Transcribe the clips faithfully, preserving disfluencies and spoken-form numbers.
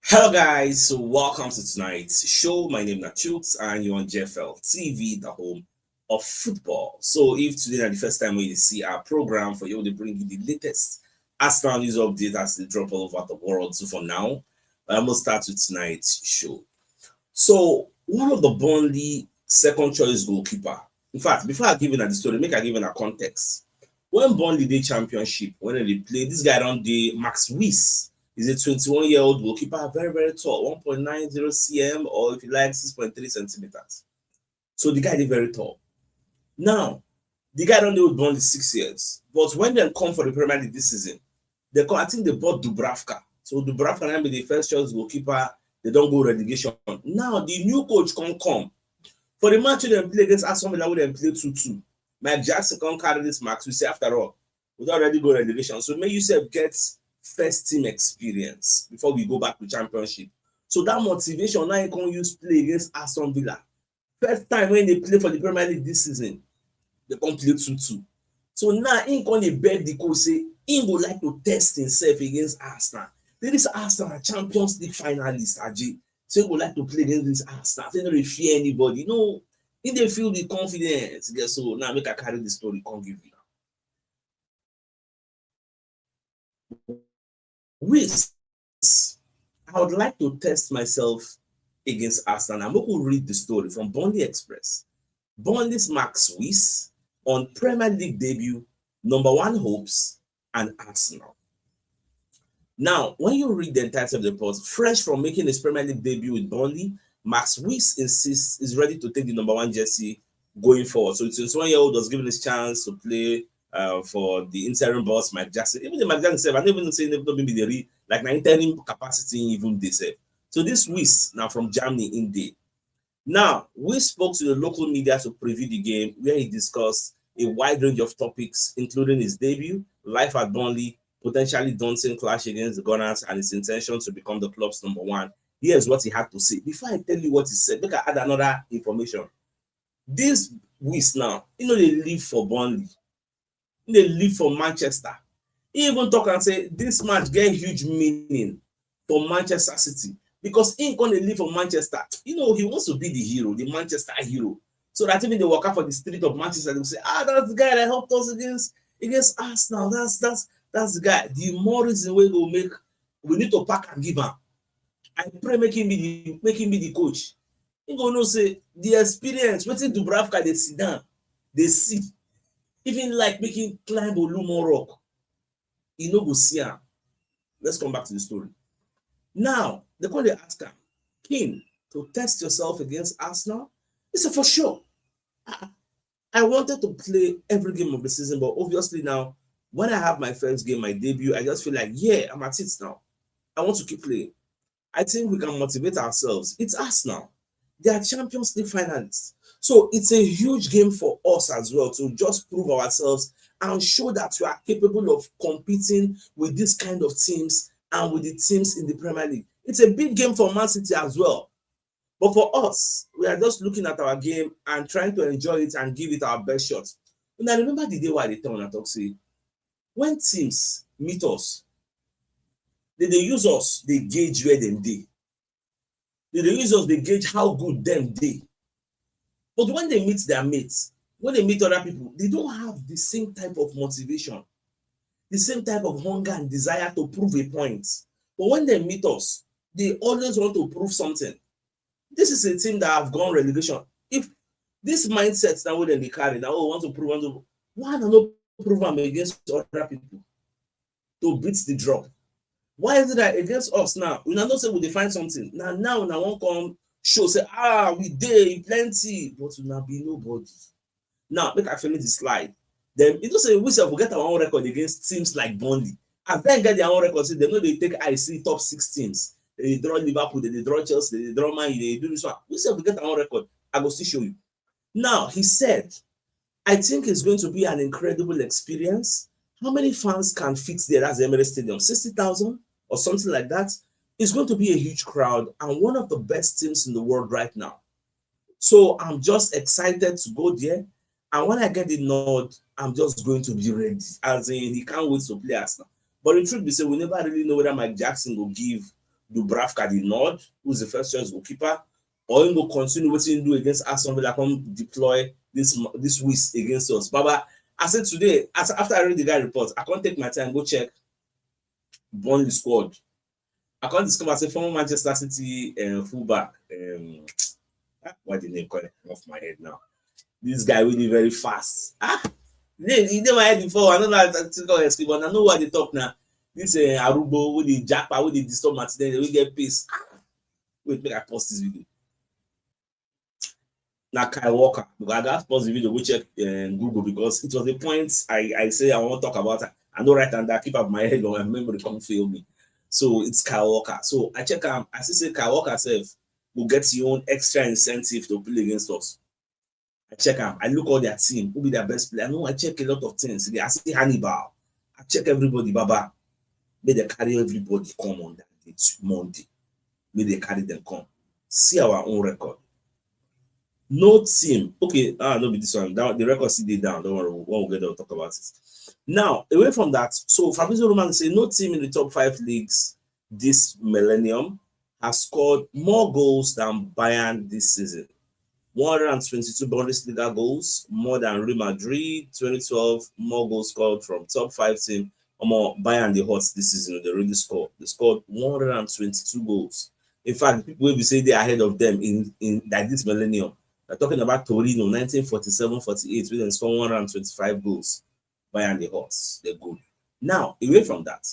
Hello guys, so welcome to tonight's show. My name is Nachooks and you're on J F L T V, the home of football. So if today is the first time we see our program for you, they bring you the latest Arsenal news update as they drop all over the world. So for now, I'm gonna start with tonight's show. So one of the Burnley second choice goalkeeper. In fact, before I give you the story, make I give you a context. When Burnley dey championship, when they play, this guy don dey, Max Wiss. He's a twenty-one year old goalkeeper, very, very tall, one point nine zero C M, or if you like, six point three centimeters. So the guy dey very tall. Now, the guy don dey with Burnley six years. But when they come for the Premier League this season, they come, I think they bought Dubravka. So Dubravka now be the first choice goalkeeper. They don go relegation. Now the new coach come come. For the match wey dem play against Aston Villa, wey dem play two two, Mike Jackson come carry this Max Wiss say, after all, we don already go relegation. So make you sef get first team experience before we go back to championship. So that motivation now he come use play against Aston Villa. First time when they play for the Premier League this season, they come play two two. So now he come dey beg the coach say he go like to test himself against Arsenal. Say this Arsenal na Champions League finalist, Aji. So he go like to play against this Arsenal. Say he no dey fear anybody. No, he dey feel the confidence. Guess so. Now make I carry the story come give you now. Wiss, I would like to test myself against Arsenal. I'm going to read the story from Burnley Express. Burnley's Max Wiss on Premier League debut, number one hopes, and Arsenal. Now, when you read the entire of the post, fresh from making his Premier League debut with Burnley, Max Wiss insists he's ready to take the number one jersey going forward. So the twenty-one year old was given his chance to play uh, for the interim boss, Mike Jackson. Even the Mike Jackson said, I don't even say never been the re like na interim capacity even they said. So this Wiss now from Germany in day. Now, we spoke to the local media to preview the game where he discussed a wide range of topics, including his debut, life at Burnley, potentially daunting clash against the Gunners, and his intention to become the club's number one. Here's what he had to say. Before I tell you what he said, make I add another information. This Wiss now, you know, they live for Burnley. He dey live for Manchester. He even talk and say this match get huge meaning for Manchester City because he come dey live for Manchester. You know, he wants to be the hero, the Manchester hero. So that even they walk out for the street of Manchester, they say, ah, that's the guy that helped us against against Arsenal. That's that's that's the guy. The more reason we go make we need to pack and give him. I pray make him be the make him be the coach. He go know say the experience, wetin Dubravka dey sit down, dey see. Even like make him climb Olumo rock, he no go see am. Let's come back to the story. Now, they come dey ask am, Keane, to test yourself against Arsenal? He said, for sure. I, I wanted to play every game of the season, but obviously now, when I have my first game, my debut, I just feel like, yeah, I'm at it now. I want to keep playing. I think we can motivate ourselves. It's Arsenal. They are Champions League finalists. So it's a huge game for us as well to just prove ourselves and show that we are capable of competing with this kind of teams and with the teams in the Premier League. It's a big game for Man City as well. But for us, we are just looking at our game and trying to enjoy it and give it our best shot. And I remember the day why they tell una talk say, when teams meet us, they dey use us, they gauge where dem dey. They dey use us, they gauge how good dem dey. But when they meet their mates, when they meet other people, they don't have the same type of motivation, the same type of hunger and desire to prove a point. But when they meet us, they always want to prove something. This is a team that have gone relegation. If this mindset now wey dem dey carry, now we want to prove, want to, why una no prove am against other people to beat the drop? Why is it that against us now, una know say we dey find something? Now, now una wan come show say, ah, we dey plenty, but una be nobody. Now, make I finish the slide. Then you know say we sef we get our own record against teams like Burnley. As dem get their own record, say dem no dey take eye see top six teams. They dey draw Liverpool, they dey draw Chelsea, they dey draw Man U, they dey do this one. We sef we get our own record. I go still show you. Now, he said, I think it's going to be an incredible experience. How many fans can fit there? That's the Emirates Stadium, sixty thousand or something like that. It's going to be a huge crowd and one of the best teams in the world right now. So I'm just excited to go there. And when I get the nod, I'm just going to be ready. As in, he can't wait to play Arsenal. But the truth be said, we never really know whether Mike Jackson will give Dubravka the nod, who's the first choice goalkeeper, or he will continue what he do against Aston Villa, come deploy this this week against us. Baba, I said today, as, after I read the guy report, I can't take my time, go check Burnley squad. I can't discover say former Manchester City uh, fullback. Um, ah, what the name call it off my head now? This guy really very fast. Ah, he dey my head before. I don't know how to call it, but I know what they talk now. This uh, Arubo with the jackpot with the disturb Martinelli, we get peace. Ah, wait, make I pause this video. Now Kyle Walker, because I got pause the video, go check uh, Google because it was a point I, I say I want to talk about. I know right and I keep up my head, but my memory come fail me. So it's Kyle Walker. So I check him. I see say Kyle Walker self will get your own extra incentive to play against us. I check him. I look all their team. Who be their best player? No, I check a lot of things. I see Hannibal. I check everybody, Baba. May they carry everybody come on that day, Monday. May they carry them come. See our own record. No team. Okay, ah, no be this one. That, the record C D down. Don't worry. When we get there, we'll talk about it. Now, away from that, so Fabrizio Romano say no team in the top five leagues this millennium has scored more goals than Bayern this season. one hundred twenty-two Bundesliga goals, more than Real Madrid, twenty twelve more goals scored from top five team. Omo, Bayern the hot this season, they really score. They scored one hundred twenty-two goals. In fact, people will be saying they're ahead of them in, in like this millennium. We're talking about Torino, nineteen forty-seven forty-eight, where they scored one hundred twenty-five goals. Bayern the hot, they're good. Now, away from that,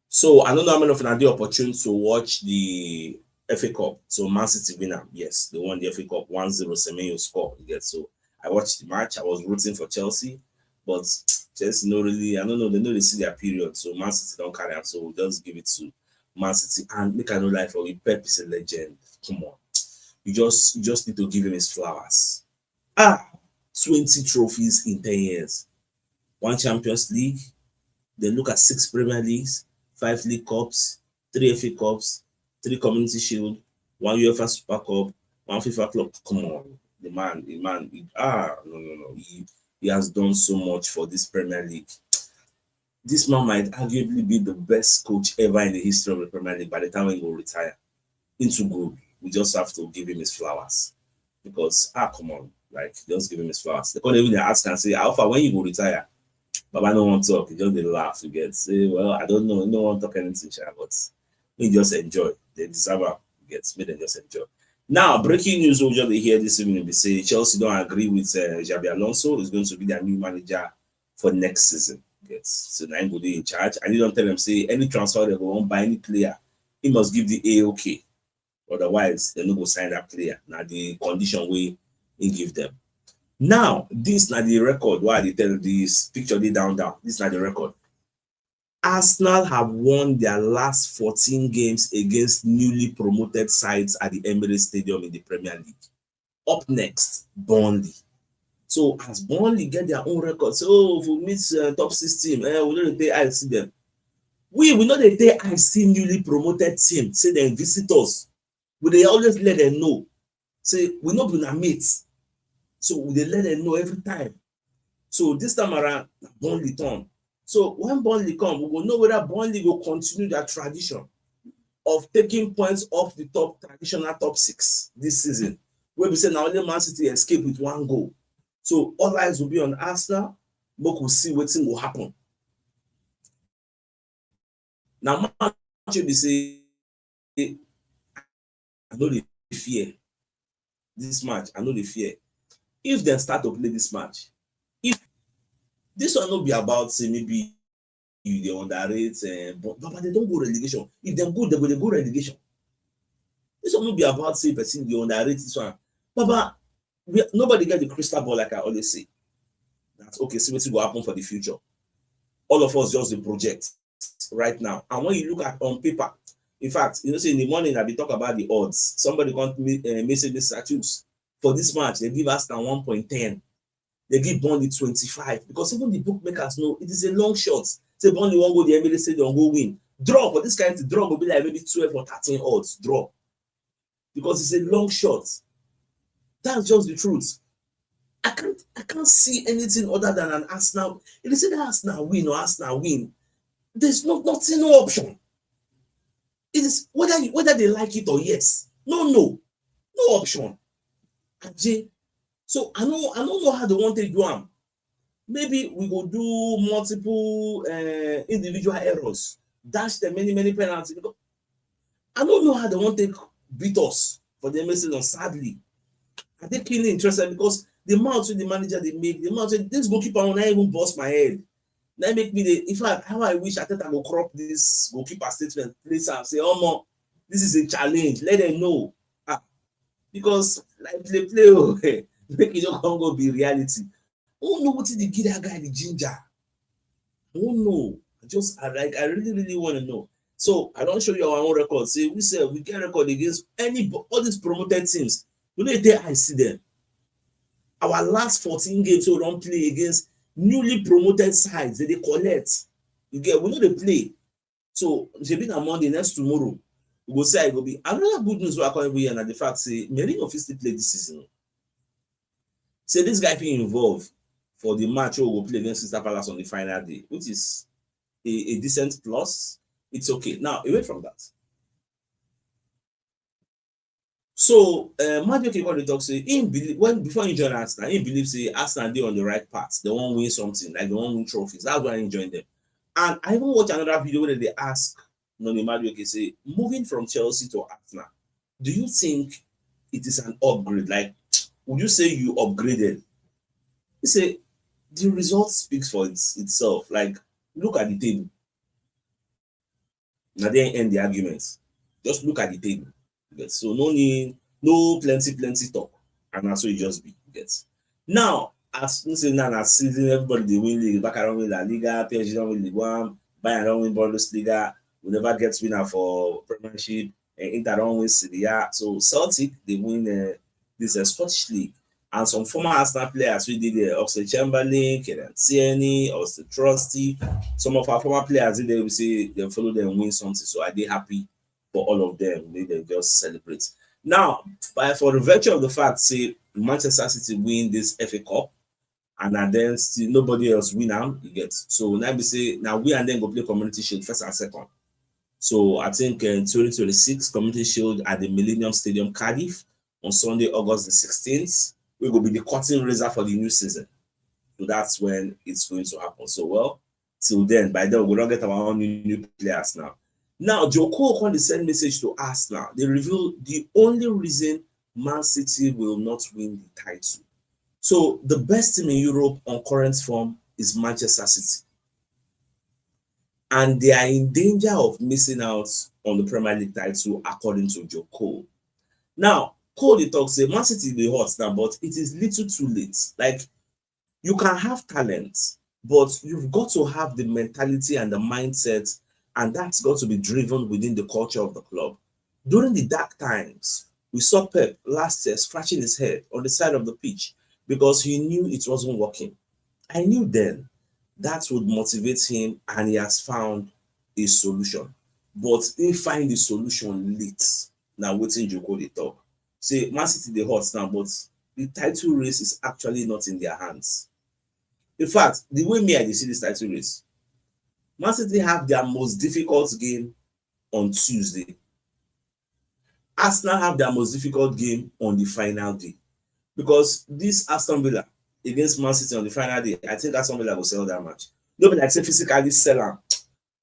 so I don't know how many of you had the opportunity to watch the F A Cup. So Man City winner, yes, they won the F A Cup one zero. Semenyo score. You get so I watched the match. I was rooting for Chelsea, but Chelsea no really. I don't know. They know they see their period. So Man City don't carry them. So we'll just give it to Man City. And make I no lie for you, Pep is a legend. Come on, you just you just need to give him his flowers. Ah, twenty trophies in ten years. One Champions League, they look at six Premier Leagues, five League Cups, three F A Cups, three Community Shield, one UEFA Super Cup, one FIFA Club. Come on, the man, the man, he, ah, no, no, no. He, he has done so much for this Premier League. This man might arguably be the best coach ever in the history of the Premier League by the time he will retire. Into good. We just have to give him his flowers. Because, ah, come on, like, just give him his flowers. They can't even ask and say, "How far when you go retire?" Baba no one talk. He just they laugh. You get say, "Well, I don't know. No one talk anything, sha, but we just enjoy. They deserve it. You get me. They just enjoy." Now, breaking news we just hear this evening. They say Chelsea don't agree with uh, Xabi Alonso. Is going to be their new manager for next season. Yes. So now he go dey in charge. And you don't tell them say any transfer they go on by any player, he must give the A OK. Otherwise, they no go sign that player. Now the condition we he give them. Now, this na the record. Why they tell this picture they down down. This na the record. Arsenal have won their last fourteen games against newly promoted sides at the Emirates Stadium in the Premier League. Up next, Burnley. So as Burnley get their own record, so if we meet uh, top six team, eh, we no dey take eye see them. We we no dey take eye see newly promoted team. Say they visit us. We dey always let them know. Say we no be na mates. So we dey let them know every time. So this time around, Burnley turn. So when Burnley come, we go know whether Burnley go continue their tradition of taking points off the top traditional top six this season. Where we say now only Man City escape with one goal. So all eyes will be on Arsenal. But we'll see what thing will happen. Now, match will be say, I know they fear this match. I know they fear. If they start to play this match, if this one not be about say maybe you they underrate, uh, but, but they don't go relegation. If they're good, they go they go relegation. This one not be about say person they underrate this one. Baba, we, nobody get the crystal ball like I always say. That's okay. See what will happen for the future. All of us just the project right now. And when you look at on paper, in fact, you know, say in the morning I be talk about the odds. Somebody come uh, message me status for this match. They give us now one point ten. They give Burnley twenty-five because even the bookmakers know it is a long shot. Say Burnley won't go the Emirates Stadium go win. Draw for this kind of draw will be like maybe twelve or thirteen odds. Draw. because it's a long shot. That's just the truth. I can't I can't see anything other than an Arsenal. If you say that Arsenal win or Arsenal win, there's no nothing, no option. It is whether you, whether they like it or yes. No, no, no option. Ajay. So I know I don't know how they want to do them. Maybe we go do multiple uh, individual errors, dash them many many penalties. Because I don't know how they want to beat us for the message on sadly. I think keenly interested because the amount with the manager they make, the amount with this goalkeeper when I even bust my head. That make me the in fact how I wish I thought I go crop this goalkeeper statement, please and say, oh more, this is a challenge. Let them know. Ah, because like play play oh, make it don't come go be reality. Who know what they give that guy the ginger? Who know? I just I like I really really want to know. So I don't show you our own record. Say we say we get record against any all these promoted teams. We know they I see them. Our last fourteen games we don't play against newly promoted sides that they collect. You get we know they play. So shebi na Monday next tomorrow we go say I go be another good news wey I come even hear na the fact say Merino fit still play this season. Say this guy fit involve for the match wey we go play against Crystal Palace on the final day, which is a, a decent plus. It's okay. Now away from that. So uh, Madueke come dey talk say him believe when before he join Arsenal, he believe say Arsenal dey on the right path. They wan win something, like they wan win trophies. That's why he join them. And I even watch another video where they ask Noni Madueke say, moving from Chelsea to Arsenal, do you think it is an upgrade? Like, would you say you upgraded? He say the result speaks for its, itself. Like, look at the table. Now they end the arguments. Just look at the table. Yes. So no need, no plenty, plenty talk. And that's what it just be. Yes. Now, as you say now, as season, everybody they win league. Barca don't win La Liga, P S G don't win Ligue one, Bayern don't win Bundesliga. We never get winner for Premiership. And Inter don't win Serie A. So Celtic, they win uh, this uh, Scottish league. And some former Arsenal players we did there, Oxlade-Chamberlain, Kieran Tierney, Austin Trusty. Some of our former players did there, we say they follow them win something. So I be happy for all of them. They, they just celebrate. Now, by for the virtue of the fact, say Manchester City win this F A Cup, and then still nobody else win am, you get. So now we say now we and them go play Community Shield first and second. So I think uh, twenty twenty-six Community Shield at the Millennium Stadium, Cardiff, on Sunday, August the sixteenth, we will be the cutting razor for the new season. So that's when it's going to happen. So well, till then, by then we will not get our own new, new players now. Now, Joe Cole can send message to us now. They reveal the only reason Man City will not win the title. So the best team in Europe on current form is Manchester City. And they are in danger of missing out on the Premier League title, according to Joe Cole. Now, Cole they talk say Man City be hot now, but it is little too late. Like you can have talent, but you've got to have the mentality and the mindset, and that's got to be driven within the culture of the club. During the dark times, we saw Pep last year scratching his head on the side of the pitch because he knew it wasn't working. I knew then that would motivate him, and he has found a solution. But he find the solution late. Now waiting Joko they talk. Say Man City they hot now, but the title race is actually not in their hands. In fact, the way me I see this title race, Man City have their most difficult game on Tuesday. Arsenal have their most difficult game on the final day. Because this Aston Villa against Man City on the final day, I think Aston Villa will sell that match. No be like say physically sell am.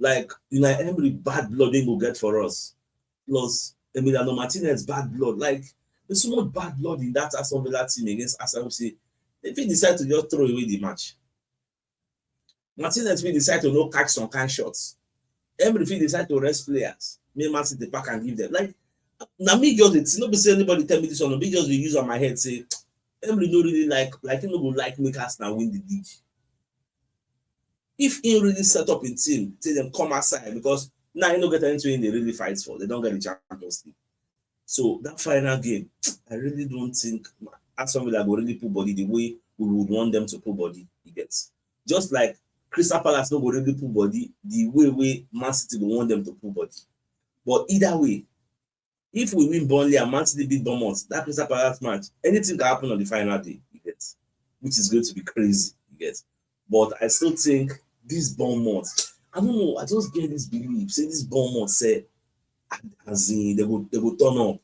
Like Unai Emery bad blood they go get for us. Plus Emiliano Martinez bad blood. Like there's so much bad blood in that Aston Villa team against Arsenal. Say if he decide to just throw away the match, Martinez will decide to no catch some kind shots. Emery fit decide to rest players. Me Man City pack and give them. Like now me just dey no be say anybody tell me this one. Me just dey use on my head say Emery no really like like he no go like make Arsenal win the league. If he really set up a team, tell them come outside because now he no get anything they really fight for. They don't get the Champions League. So that final game, I really don't think Aston Villa go really put body the way we would want them to put body. You get just like Crystal Palace no go really put body the way way Man City go want them to put body. But either way, If we win Burnley and Man City beat Bournemouth, that Crystal Palace match, anything can happen on the final day, you get, which is going to be crazy, you get. But I still think this Bournemouth, I don't know, I just get this belief, say this Bournemouth, say, as in, they go, they go turn up,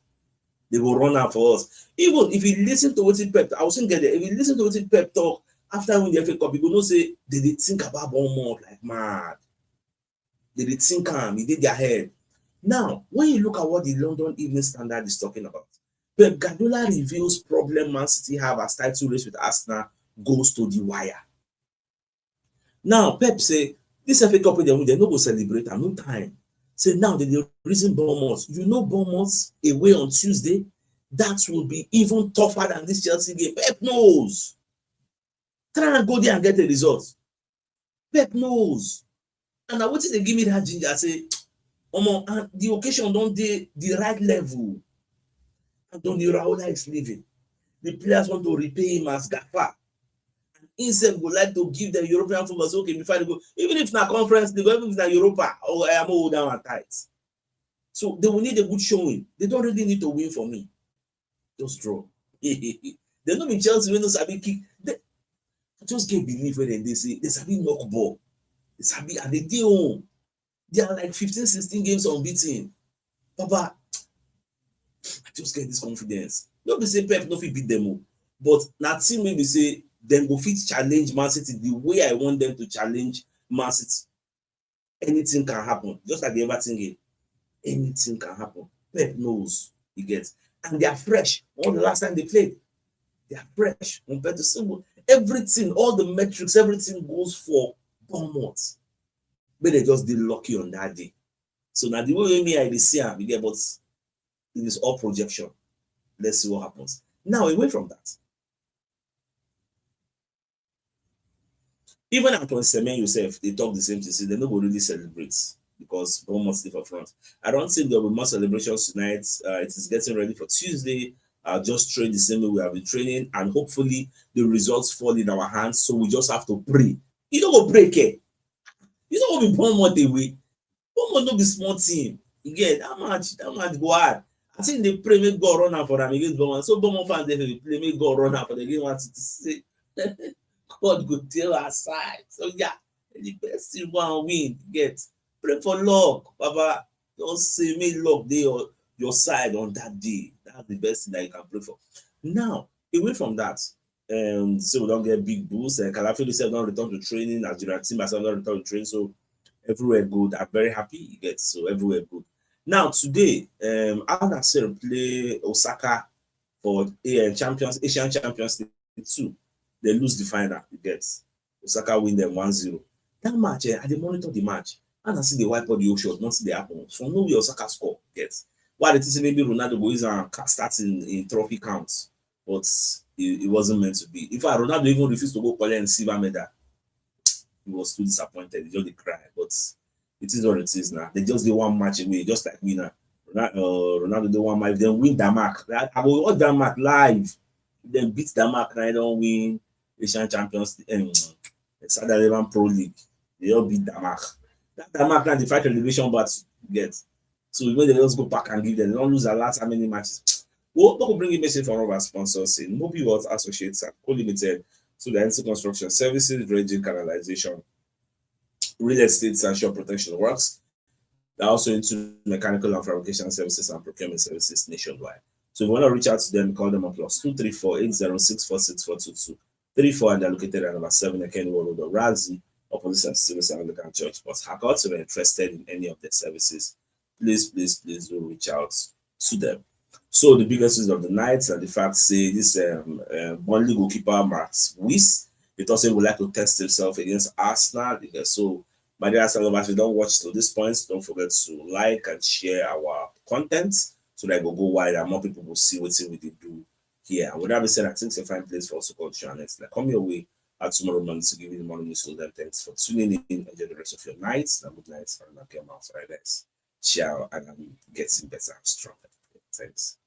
they go run out for us. Even if you listen to what Pep, I was saying, if you listen to what Pep talk after win the F A Cup, you go know say they dey think about Bournemouth like mad. They dey think am, e dey their head. Now, when you look at what the London Evening Standard is talking about, Pep Guardiola reveals problem Man City have as title race with Arsenal goes to the wire. Now, Pep say this F A Cup wey dem win, dem no go celebrate am, no time. Say now dem dey reason Bournemouth. You know Bournemouth away on Tuesday? That will be even tougher than this Chelsea game. Pep knows. Try and go there and get a result. Pep knows. And na wetin dey give me that ginger, say, omo, and the occasion don dey the right level. Antonio Raiola is leaving. The players want to repay him as Gaffer. And himself go like to give them European football. So, okay, before they go, even if na Conference League, even if na Europa, oh, I am all down and tight. So they will need a good showing. They don't really need to win for me. Just draw. They no be Chelsea wey no sabi kick. They, I just get belief when they say they sabi knock ball. They sabi, and they dey home. They are like fifteen, sixteen games unbeaten. Papa, I just get this confidence. No be say Pep no fit beat them o, but na team wey be say dem go fit challenge Man City the way I want them to challenge Man City. Anything can happen, just like the Everton game. Anything can happen. Pep knows, you get. And they are fresh. When the last time they played, they are fresh compared to single. Everything, all the metrics, everything goes for Bournemouth. But they just dey lucky on that day. So now the way me I dey see am, you get, but it is all projection. Let's see what happens. Now, away from that, even Antoine Semenyo sef dey talk the same thing, say they no go really celebrate because Bournemouth dey for front. I don't think there will be more celebrations tonight. Uh, it is getting ready for Tuesday. Uh, just train the same way we have been training, and hopefully the results fall in our hands. So we just have to pray. You no go pray, care. You no go be Bournemouth away. Bournemouth no be small team. You get that match, that match go hard. I think they pray make God run am for them against Bournemouth. So Bournemouth fans, they dey pray make God run am for them against Man City. Say God go tell our side. So yeah, the best team go and win. Get, pray for luck, Baba. Just say make luck dey your, your side on that day. That's the best thing that you can pray for. Now, away from that, um, so we don get big boost. Uh, Calafiori sef don return to training. As Gerard Timber sef don return to training. So everywhere good. I'm very happy. You get, so everywhere good. Now today, um, Al Nassr play Osaka for, uh, Champions, Asian Champions League two. They lose the final. You get, Osaka win them one zero. That match, eh, I dey monitor the match. And I see the whiteboard, the shot, nothing dey happen. From nowhere, Osaka score. Get, why they think say maybe Ronaldo go use am ca-, start in, in trophy counts, but it, it wasn't meant to be. In fact, Ronaldo even refused to go collect silver medal. He was too disappointed. He just dey cry. But it is what it is now. They just dey one match away, just like me now. Ronaldo, uh, Ronaldo dey one match. If they win Denmark, I, I go watch Denmark live. If they beat Denmark, now they don win Asian Champions League, um, Saudi Arabian Pro League. They all beat Denmark. That Denmark now dey fight relegation, but get, so when they just go back and give them, they don lose the last how many matches. Well, we go bring a message from our sponsors in Mobi Wealth Associates and Co Limited. So they're into construction services, dredging, canalization, real estate, and shore protection works. They're also into mechanical and fabrication services and procurement services nationwide. So if you want to reach out to them, call them on plus two three four eight zero six four six four two two three four, and they're located at number seven Ekeni Road, Orazi, opposite Saint Stephen's Anglican Church, Port Harcourt. So if you're interested in any of their services, please, please, please do reach out to them. So the biggest news of the night and the fact say this, um, uh, Burnley goalkeeper Mats Wiese, he thought he would like to test himself against Arsenal. Because so, my dear Arsenal lovers, if you don watch to this point, don't forget to like and share our content so that it go go wide and more people will see wetin we dey do here. And with that being said, I think it's a fine place for us to call to our next. Like, come your way at tomorrow morning to give you the morning news. So then, thanks for tuning in. Enjoy the rest of your night. And good night. And I'll get my friends. Ciao, and I'm getting better and stronger. Thanks.